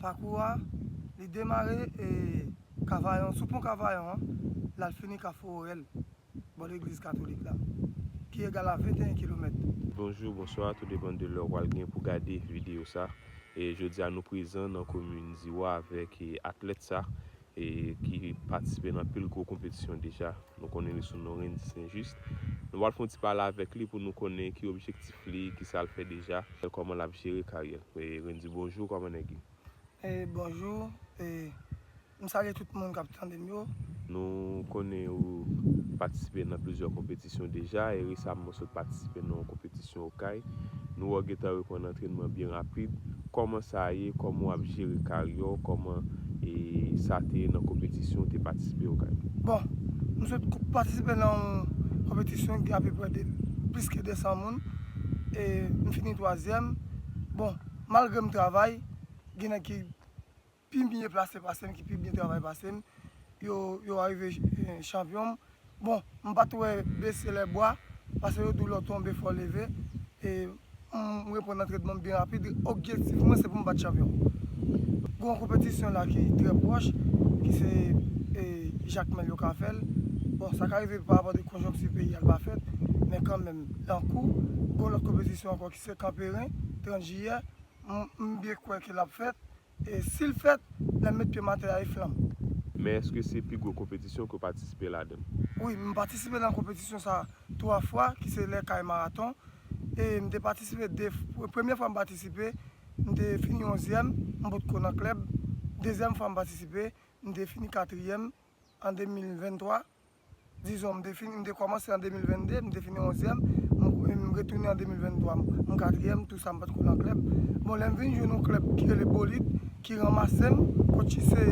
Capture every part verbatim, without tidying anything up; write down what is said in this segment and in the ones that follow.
Pakou a, li demare e Kavayon, sou pon Kavayon an, l al fini Kafou Orèl, bò legliz katolik la, ki egal a venteyen kilomèt. Bonjou, bonswa, tou depann de lè w pral gen pou gade videyo sa. E jodi a nou prezan nan komin Ziwa avèk e atlèt sa e ki patisipe nan anpil gwo konpetisyon deja. Nou konnen li sou non Rendy Saint Juste. Nou pral fè yon ti pale avèk li pou nou konnen ki objektif li, kisa l fè deja, kòman l ap jere karyè l. E Rendy, bonjou, kòman nèg ye? E bonjou, e m salye tout moun k ap tande m yo. Nou konnen ou patisipe nan plizyè konpetisyon deja, e resaman ou sot patisipe nan yon konpetisyon Okay. Nou wè w gentan reprann antrènman byen rapid. Kòman sa ye? Kòman w ap jere karyè w? Kòman e sa te ye nan konpetisyon ou te patisipe Okay? Bon, m sot ko-, patisipe nan yon konpetisyon ki apeprè de, plis ke de san moun. E m fini twazyèm. Bon, malgre m travay, gen nèg ki pi byen plase pase m, ki pi byen travay pase m, yo, yo arive eh, chanpyon m. Bon, m pa t wè bese lè bwa, paske yo di w lè w tonbe fò w leve. E m reprann antrènman m byen rapid. Objektif mwen se pou m bat chanpyon. Gen yon konpetisyon la ki trè pwòch, ki se e Jakmèl yo ka fè l. Bon, sa ka rive pa rapò de konjonkti peyi a l pa fèt, men kanmenm, l an kou. Gen yon lòt konpetisyon ankò ki se Kanperen, trant jiyè. M, m byen kwè ke l ap fèt. E si l fèt, lè m met pye m atè a, e flanm. Men èske se pi gwo konpetisyon ke w patisipe ladan l? Wi, m patisipe nan konpetisyon sa twa fwa, ki se lè kay maraton. E m te patisipe de, premye fwa m patisipe, m te fini onzyèm, m potko nan klèb. Dezyèm fwa m patisipe, m te fini katriyèm. An de mil venntwa, dizon, m te fini, m te kòmanse an de mil vennde, m te fini onzyèm, m, m retounen an de mil venntwa, m, m katriyèm, tou sa m pa t ko nan klèb. Bon, lè m vin jwenn yon klèb ki rele Bolid, ki ranmase m, kotchi se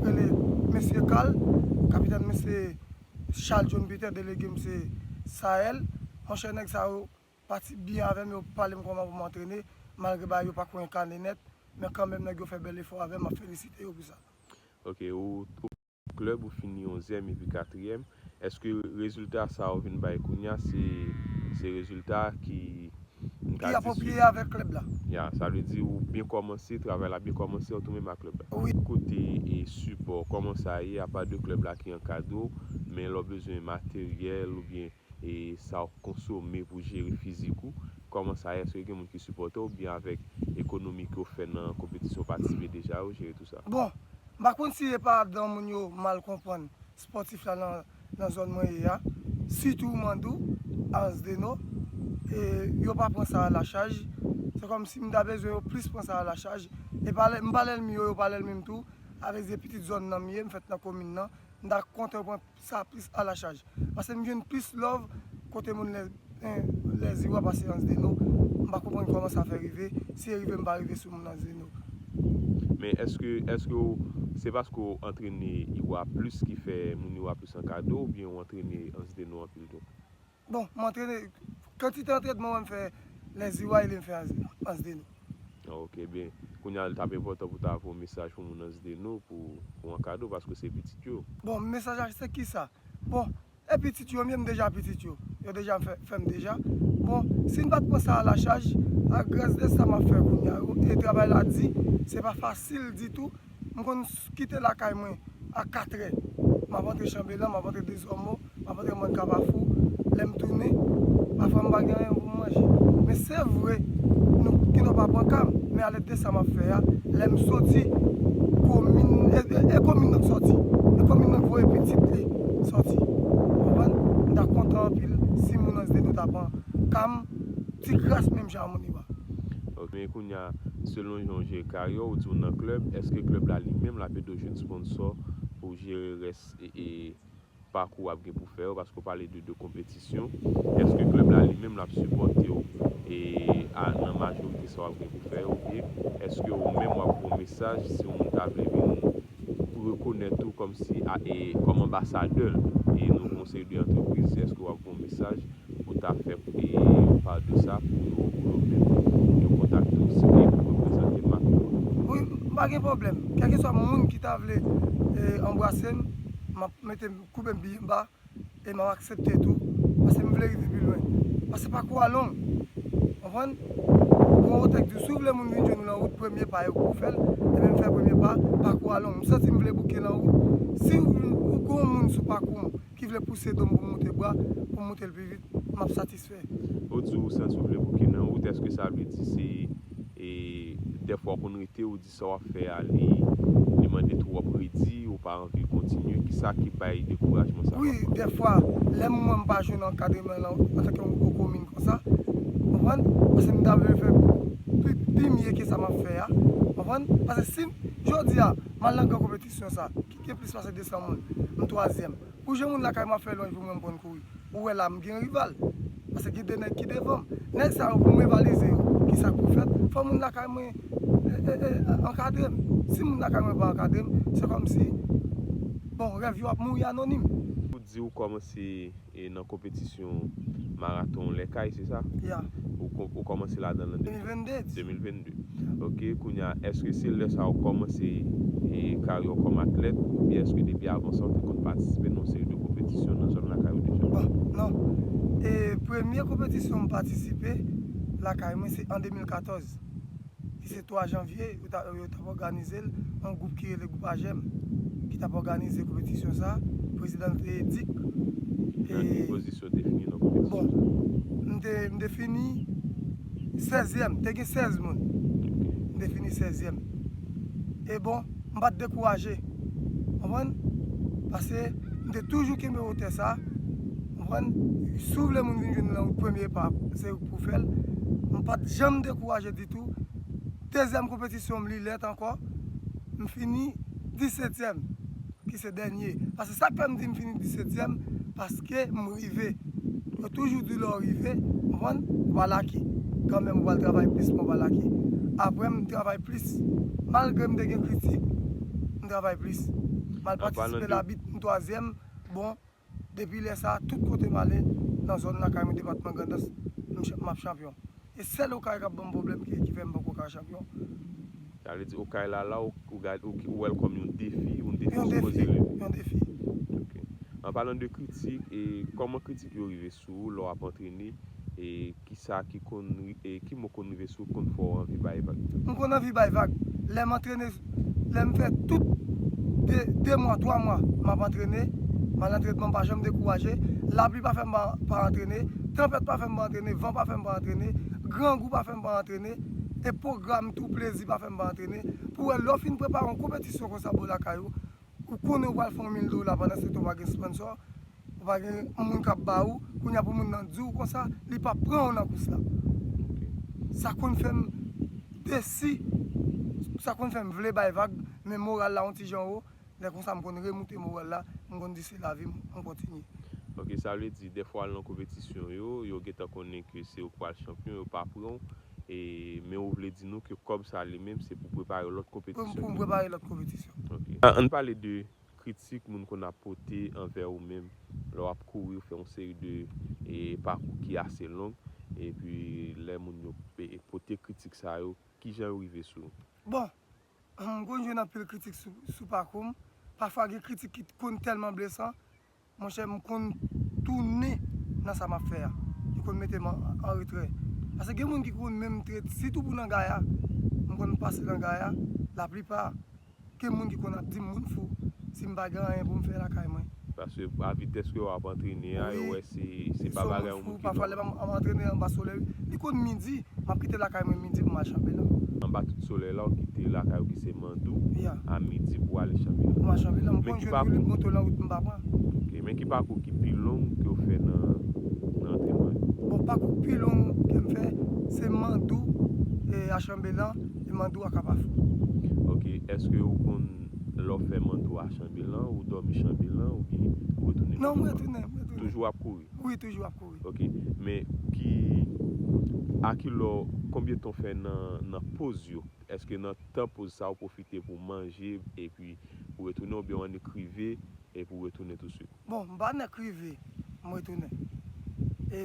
rele mesye Carl, kapitèn mesye Charles John Peter, delege m se Saël. Monchè, nèg sa yo pati byen avè m, yo pale m kòman pou m antrene, malgre bagay yo pa ko enkane nèt, men kanmenm nèg yo fè bèl efò avè m, m ap felisite yo pou sa. Ok, ou, ou klèb, ou fini onzyèm epi katriyèm. Èske rezilta sa ou vin bay kounye a, se, se rezilta ki, m ka di, apwopriye avèk klèb la? Ya, sa vle di ou byen kòmanse, travay la byen kòmanse, ou tou menm ak klèb la. Wi. Kote e sipò, kòman sa ye, apa de klèb la ki ankadre w, men lè w bezwen materyèl oubyen e sa w konsome pou jere fizik ou, kòman sa ye? Èske gen moun ki sipòte w oubyen avèk ekonomi ke w fè nan konpetisyon w patisipe deja, ou jere tou sa? Bon, m pa konn si e pa adan moun yo mal konprann spòtif la nan, nan zòn mwen ye a, sitou Mandou, Anse des Naux, e yo pa pran sa a la chaj. Se kòmsi m ta bezwen yo plis pran sa a la chaj. E pa lè, m pa lènmi yo, yo pa lènmi m tou. Avèk se pitit zòn nan m ye, m fèt nan komin nan, m ta kontan yo pran sa plis a la chaj. Paske m jwenn plis love kote moun lè, eh, Lèziwa pase Anse des Naux. M pa konprann kòman sa fè rive. Si e rive, m pa rive sou moun Anse des Naux. Men èske, èske w, se paske w antrene Iwa plis ki fè moun Iwa plis ankadre w, oubyen w antrene Anse des Naux anpil tou? Bon, m antrene, kantite antrènman mwen m fè Lèziwa e li m fè Anse, Anse des Naux. Ah, ok, ben, kounye a, l t ap enpòtan pou w ta voye yon mesaj pou moun Anse des Naux pou, pou ankadre w, paske se pitit yo. Bon, mesaj la, se kisa? Bon, e pitit yo, m ye, m deja pitit yo. Yo deja fè, fè m deja. Bon, si n pa t pran sa a la chaj, a gras de sa m ap fè kounye a, e travay la di, se pa fasil ditou. M konn s-, kite lakay mwen a katrè. M ap antre Chanbelan, m ap antre Dezòmo, m ap antre Mòn Kapafou. Lè m tounen, pafwa m pa gen anyen pou m manje. Men se vre, nou, Kinò pa pran ka m, men alèd de sa m ap fè a, lè m soti, komin, e, e, e komin nan k sòti. E komin nan k voye pitit li sòti. Ou konprann? M ta kontan anpil si moun Anse des Naux ta pran ka m, ti kras menm jan a moun Iwa. Ok, men kounye a, selon jan w jere karyè w, ou di w nan klèb, èske klèb la li menm l ap ede w jwenn sponsò pou jere rès e, e pakou w ap gen pou fè yo, paske w pale de, de konpetisyon? Èske klèb la li menm l ap sipòte w e a, nan majorite sa w ap gen pou fè yo, oubyen èske ou menm w ap voye yon mesaj si yon moun ta vle vin rekonèt ou kòmsi a, e, kòm anbasadè l, e nan yon seri de antrepriz, èske w ap voye yon mesaj pou ta fè, e, yon pa de sa pou yo, pou yo menm, pou yo kontakte w si se pou reprezante mak yo? Wi, m pa gen pwoblèm. Kèlkeswa moun ki ta vle, e, anbrase m, m ap mete m, koube m byen ba, e m ap aksepte tou, paske m vle rive pi lwen. Paske pakou a long, konprann? Gon otè k di, si w vle moun vin jwenn ou nan wout, Premye pa yo pou fè l, epi m fè premye pa, pakou a long. M santi m vle bouke nan wout. Si w, ou gen yon moun sou pakou m ki vle pouse do m pou m moute bra, pou m moute l pi vit, m ap satisfè. Ou di ou santi w vle bouke nan wout, èske sa vle di se, e, dèfwa w konn rete, ou di sa w ap fè a, li, li mande twòp redi, ou pa anvi kontinye? Kisa ki bay dekourajman sa? Wi, dèfwa, lè m wè m pa jwenn ankadreman lan antanke yon gwo komin konsa, konprann? Paske m ta vle fè pi, pi mye ke sa m ap fè a, konprann? Paske si jodi a, m al nan gran konpetisyon sa, ki gen plis pase de san moun, m twazyèm. Pou jan moun lakay mwen ap fè lwanj pou mwen, m konn kouri. Ou wè la, m gen rival. Paske gen de nèg ki devan m. Nèg sa yo, pou m rivalize yo, ki sa k pou fèt? Fò moun lakay mwen, e, e, e, ankadre m. Si moun lakay mwen pa ankadre m, se kòmsi, bon, rèv yo ap mouri anonim. Ou di ou kòmanse, e, nan konpetisyon maraton Lèkay, se sa? Ya. Ou ko-, ou kòmanse ladan l an de mil vennde. De mil vennde. Ok, kounye a, èske se lè sa a ou kòmanse, e, karyè w kòm atlèt, oubyen èske depi avan sa ou te konn patisipe nan yon seri de konpetisyon nan zòn lakay ou deja? Bon, non. E premye konpetisyon m patisipe lakay mwen, se an de mil katòz. Ki se twa janvye, yo t ap, yo t ap òganize l, yon gwoup ki rele Gwoup Ajèm, ki t ap òganize konpetisyon sa a. Prezidan l te Dick. Nan ki pozisyon ou te fini nan konpetisyon? Bon, m te, m te fini sèzyèm, te gen sèz moun. M te fini sèzyèm. E bon, m pa t dekouraje. Konprann? Paske m te toujou kenbe wotè sa. Konprann? Si w vle moun vin jwenn nan premye pa, se ou k pou fè l. M pa t janm dekouraje ditou. Dezyèm konpetisyon m, li lèt ankò. M fini disetyèm, ki se dènye. Paske sa k fè m di m fini disetyèm, paske m rive. Yo toujou di lè w rive, konprann, ou pa laki. Kanmenm, ou pral travay plis, men ou pa laki. Apre, m travay plis. Malgre m te gen kritik, m travay plis. M al patisipe labit, m twazyèm. Bon, depi lè sa a, tout kote m ale, nan zòn lakay mwen, depatman Grandans, m ch-, m ap chanpyon. E sèl Okay k ap ban m pwoblèm ki, ki fè m poko ka chanpyon. Sa vle di Okay la, la, ou, ou gad, ou, ou wè l kòm yon defi, yon defi ou sipoze leve. Yon defi. Ok. An palan de kritik, e kòman kritik yo rive sou ou lè w ap antrene, e kisa ki konn ri-, e ki mo konn rive sou ou, konn fè w anvi bay vag? M konn anvi bay vag. Lè m antrene, lè m fè tout de, de mwa, twa mwa, m ap antrene, m al antrènman, m pa janm dekouraje. Lapli pa fè m pa, pa antrene, tanpèt pa fè m pa antrene, van pa fè m pa antrene, grangou pa fè m pa antrene, e pwogram tou, plezi pa fè m pa antrene. Pou wè, lè w fin prepare yon konpetisyon konsa bò lakay ou, ou konnen ou pral fè yon mil dola, pandan se tan ou pa gen sponsò, ou pa gen moun k ap ba ou, kounye a pou moun nan di w konsa, li pa pran w nan kous la. Sa konn fè m desi, sa konn fè m vle bay vag, men moral la yon ti jan wo, lè konsa m konn remoute moral la, m konn di se lavi m, m kontinye. Ok, sa vle di, dèfwa w al nan konpetisyon yo, yo gentan konnen ke se ou k pral chanpyon, yo pa pran w, e, men ou vle di nou ke kòb sa li menm, se pou prepare lòt konpetisyon. Pou m, pou m prepare lòt konpetisyon. Ok. A, ann pale de kritik moun konn ap pote anvè ou menm lè w ap kouri, ou fè yon seri de, e, pakou ki ase long, epi lè moun yo, e, pote kritik sa yo, kijan yo rive sou ou? Bon, m konn jwenn anpil kritik sou, sou pakou m. Pafwa gen kritik ki konn tèlman blesan, monchè, m konn tounen nan sa m ap fè a. Li konn mete m an, an retrè. Paske gen moun ki konn menm trete, sitou pou nan Gaya, m konn pase nan Gaya, laplipa, gen moun ki konn ap di m moun fou, si m pa gen anyen pou m fè lakay mwen. Paske a vitès ke w ap antrene a, yo wè se, se pa bagay yon moun ki nòmal. Pafwa lè m ap antrene anba solèy, li konn midi, m ap kite lakay mwen midi pou m al Chanbelan. Anba tout solèy la, ou kite lakay ou ki se Mandou a midi pou ale Chanbelan. Pou m al Chanbelan, m konn jwenn woulib moto nan wout m pa pran. Ok, men ki pakou ki pi long ke w fè nan, nan antrenman yo? Bon, pakou pi long ke m fè, se Mandou, e, a Chanbelan, e Mandou a Kapafou. Ok, èske ou konn, lè w fè Mandou a Chanbelan, ou dòmi Chanbelan, oubyen ou retounen? Non, m retounen, m retounen. Toujou w ap kouri? Wi, toujou ap kouri. Ok, men ki, a ki lè, konbyen tan w fè nan, nan poz yo? Èske nan tan poz sa ou pwofite pou manje epi pou retounen, oubyen w annik rive epi w retounen touswit? Bon, m pa nèk rive, m retounen. E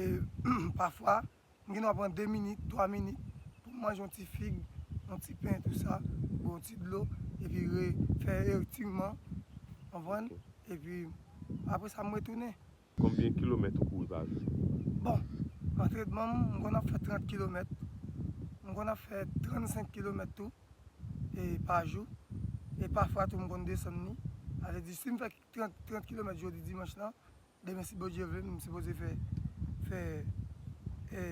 pafwa, m gendwa pran de minit, twa minit pou m manje yon ti fig, yon ti pen, tou sa, bwè yon ti dlo, epi re-, fè estireman, konprann? Ok. Epi apre sa, m retounen. Konbyen kilomèt ou kouri pa jou? Bon, antrenman m, m konn ap fè trant kilomèt. M konn ap fè trannsenk kilomèt tou. e, pa jou. E pafwa tou, m konn desann li. Sa vle di, si m fè trant, trant kilomèt jodi dimanch lan, demen, si Bondye vle, m sipoze fè, fè, e,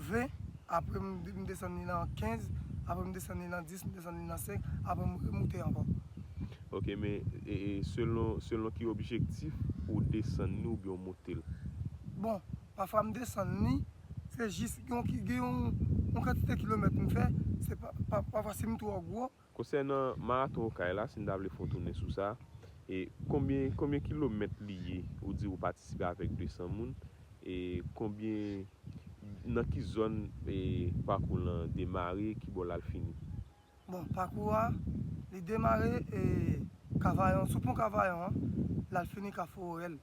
ven, apre m, m desann li nan kenz, apre m desann li nan dis, m desann li nan senk, apre m remoute ankò. Ok, men e, e, selon, selon ki objektif ou desann li oubyen ou monte l? Bon, pafwa m desann li, se jis gen yon, gen yon, yon kantite kilomèt m fè, se pa, pa, pafwa si m twò gwo. Konsènan maraton Okay la, si n ta vle fè yon tounen sou sa, e konbyen, konbyen kilomèt li ye ou di ou patisipe avèk de san moun, e konbyen, nan ki zòn e pakou lan demare, ki bò l al fini? Bon, pakou a, li demare e Kavayon, sou pon Kavayon an, l al fini Kafou Orèl,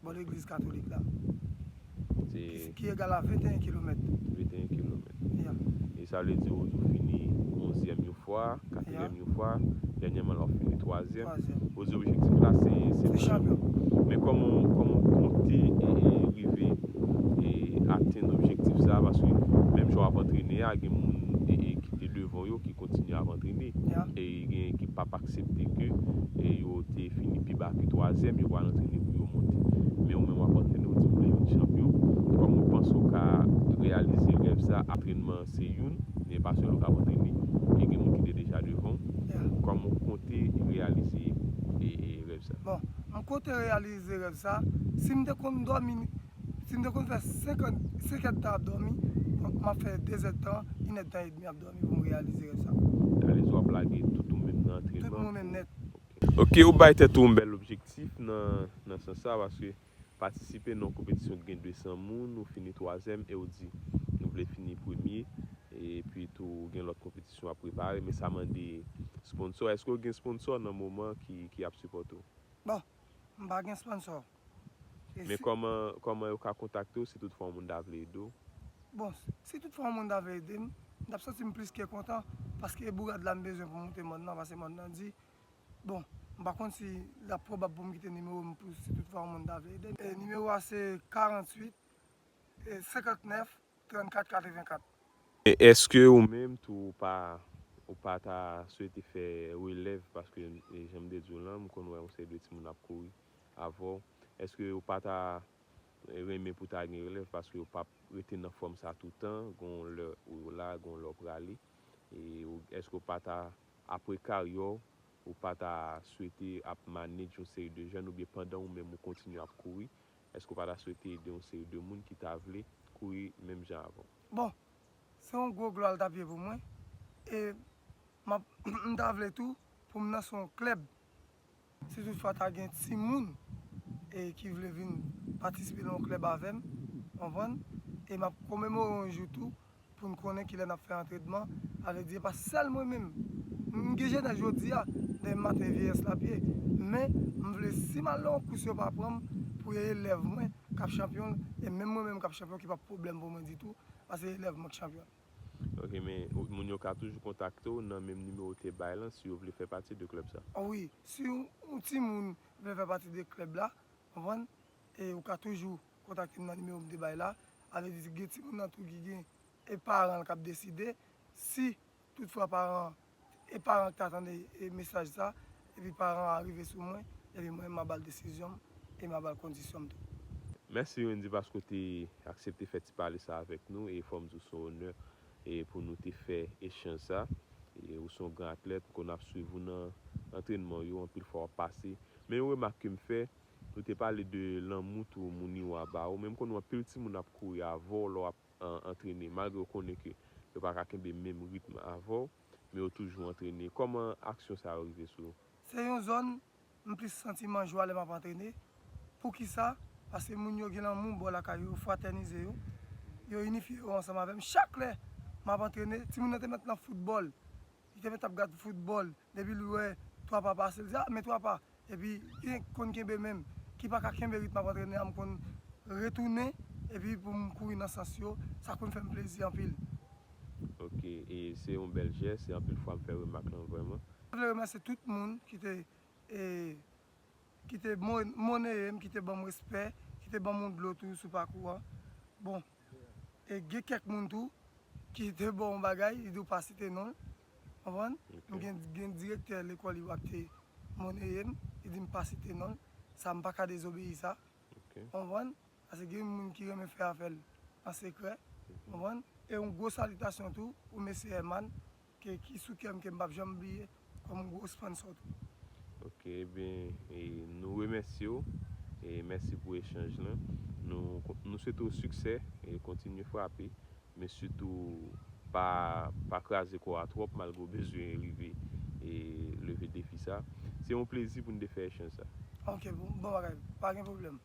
bò legliz katolik la, ki, Se ki egal a venteyen kilomèt. venteyen kilomèt. Ya. E sa vle di ou, ou fini onzyèm yon fwa, katriyèm yon fwa, dènyèman la ou fini twazyèm. Twazyèm. Ou di objektif la se, se Se chanpyon. Men kòman, kòman w konte e, e rive e atenn objektif sa a? Paske menm jan w ap antrene a, gen moun e, e ki te devan w yo ki kontinye ap antrene. Ya. E gen ekip p ap aksepte ke e yo te fini pi ba ke twazyèm, yo pral antrene pou yo monte. Men ou menm w ap antrene, ou di w vle vin chanpyon. Kòman w panse w ka reyalize rèv sa? Antrènman se youn, men pa sèl ou k ap antrene. E gen moun ki te deja devan w. Ya. Kòman w konte reyalize e, e rèv sa? Bon, m konte reyalize rèv sa. Si m te konn dòmi, si m te konn fè senkant, senkèdtan ap dòmi, m ap fè dezèdtan, inèdtan edmi ap dòmi pou m reyalize rèv sa. Sa vle di w ap lage tout ou menm nan Tout antrènman. Mwen menm nèt. Ok, ou bay tèt ou yon bèl objektif nan, nan sans sa, paske patisipe nan yon konpetisyon ki gen de san moun, ou fini twazyèm e ou di ou vle fini premye, epi tou ou gen lòt konpetisyon w ap prepare, men sa mande sponsò. Èske w gen sponsò nan moman ki, ki ap sipòte w? Bon, m pa gen sponsò. E Men si- kòman, kòman yo ka kontakte w si toutfwa yon moun ta vle ede w? Bon, si toutfwa yon moun ta vle ede m, m t ap santi m plis ke kontan, paske e bourad la m bezwen pou m monte mòn nan, paske mòn nan di, bon, m pa konn si l ap pwobab pou m kite nimewo m pou si toutfwa yon moun ta vle ede m. E nimewo a se karanntuit, e senkantnèf, trannkat, katrevenkat. E èske ou menm tou ou pa, ou pa ta swete fè relèv, paske e, jan m te di w lan, m konn wè yon seri de timoun ap kouri avè w. Èske ou pa ta renmen pou ta gen relèv, paske ou p ap rete nan fòm sa toutan, gon lè ou la, gon lè ou prale? E ou, èske ou pa ta, apre karyè w, ou pa ta swete ap manage yon seri de jèn, oubyen pandan ou menm ou kontinye ap kouri, èske ou pa ta swete ede yon seri de moun ki ta vle kouri menm jan avè w? Bon, se yon gwo glwa l t ap ye pou mwen. E m ap, m ta vle tou pou m nan se yon klèb. Si toutfwa ta gen timoun e ki vle vin patisipe nan yon klèb avè m, konprann? E m ap komemore yon jou tou pou n konnen kilè n ap fè antrènman. Sa vle di, e pa sèl mwen menm. M gen jenès jodi a, demen maten vyeyès l ap ye. Men, m vle si m al nan yon kous yo pa pran m pou e elèv mwen k ap chanpyon, e menm mwen menm k ap chanpyon ki p ap pwoblèm pou mwen ditou, paske elèv mwen k chanpyon. Ok, men ou, moun yo ka toujou kontakte w nan menm nimewo w te bay lan si yo vle fè pati de klèb sa? Wi, si yon, yon timoun vle fè pati de klèb la, konprann? E ou ka toujou kontakte m nan nimewo m te bay la. Sa vle di, gen timoun nan tou ki gen, e paran l k ap deside. Si toutfwa paran, e paran k ta tande e mesaj sa, epi paran an rive sou mwen, epi mwen, m a ba l desizyon m, e m a ba l kondisyon m tou. Mèsi, Wendy, paske w te aksepte fè ti pale sa avèk nou, e fò m di w se yon onè e pou nou te fè echanj sa. E ou se yon gran atlèt, m konn ap swiv ou nan antrènman w yo, anpil fwa w ap pase. Men yon remak ke m fè, ou te pale de lanmou tou moun yo a ba ou, men m konnen anpil timoun ap kouri avè w lè w ap an, antrene, malgre yo konnen ke yo pa ka kenbe menm ritm avè w, men yo toujou antrene. Kòman aksyon sa yo rive sou ou? Se yon zòn m plis santi m an jwa lè m ap antrene. Poukisa? Paske moun yo gen lanmou bò lakay yo, yo fratènize yo, yo inifye yo ansanm avè m. Chak lè m ap antrene, timoun nan te mèt nan foutbòl. Li te mèt ap gad foutbòl. Depi l wè twa pa pase, l di, "A, men twa pa." Epi, gen konn kenbe menm, ki pa ka kenbe ritm ap antrene a, m konn retounen, epi pou m kouri nan sans yo, sa konn fè m plezi anpil. Ok, e se yon bèl jès, e anpil fwa m fè remak lan vrèman. Mwen vle remèsye tout moun ki te, e, ki te mon-, moneye m, ki te ban m respè, ki te ban m yon dlo tou sou pakou an. Bon, e gen kèk moun tou ki te ban m yon bagay, li di w pa site non l. Konprann? M gen gen direktè lekòl yo ak te moneye m, li di m pa site non l. Sa m pa ka dezobeyi sa. Konprann? Paske gen moun ki renmen fè avè l an sekrè. Konprann? E yon gwo salitasyon tou pou mesye Herman, ke ki sou kè m, ke m p ap janm bliye kòm yon gwo sponsor tou. Ok, ebyen, e, nou remèsye w e mèsi pou echanj lan. Nou, nou swete w siksè e kontinye frape, men sitou pa, pa kraze kò a twòp malgre w bezwen rive e leve defi sa. Se yon plezi pou n te fè echanj sa. Ok, bon, bon bagay, pa gen pwoblèm.